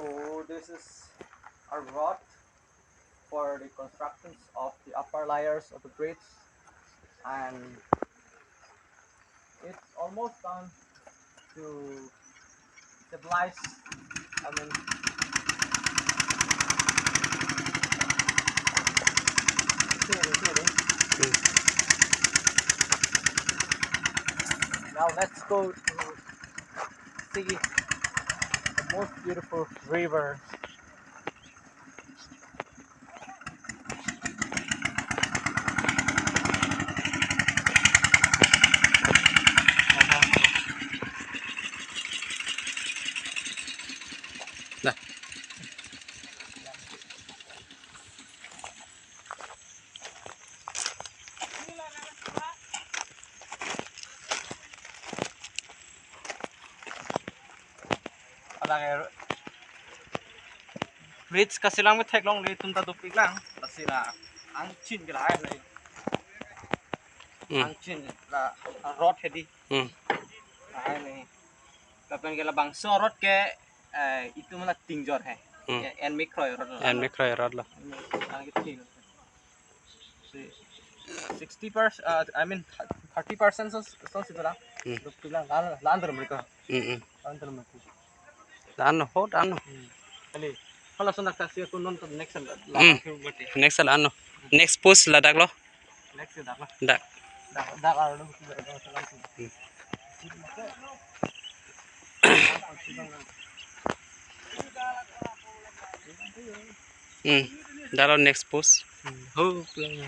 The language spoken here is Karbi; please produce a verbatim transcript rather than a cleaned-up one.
So this is a rod for the constructions of the upper layers of the bridge, and it's almost done to stabilize. I mean, see, see, see. Hmm. Now let's go to see the most beautiful river. Ada kayak bridge kachelang me theklongle, itum ta dopik lang. Lasi la angchin ke lahai le. Hmm. Angchin la rod hedi. Hmm. Lahai le. Lapen ke labangso rod ke, eh, itum la tingjor he. Hmm. Ya, en mikroi rod la. En mikroi rod la. Ang ke thil. Si-, sixty percent, uh, I mean, thirty percent so, so si la. Hmm. Dopik lang, lan, lan terus mereka. Hmm, hmm. Lan terus mereka. Dan ho, dan ho. Hmm. Kali. Kalau sudah kasih aku nonton next la. Hmm. Next la ano. Next post la dak lo. Next dak lo. Dak. Dak, dak alo. Hmm. Hmm. Dak lo next post. Hmm. Ho, pulang.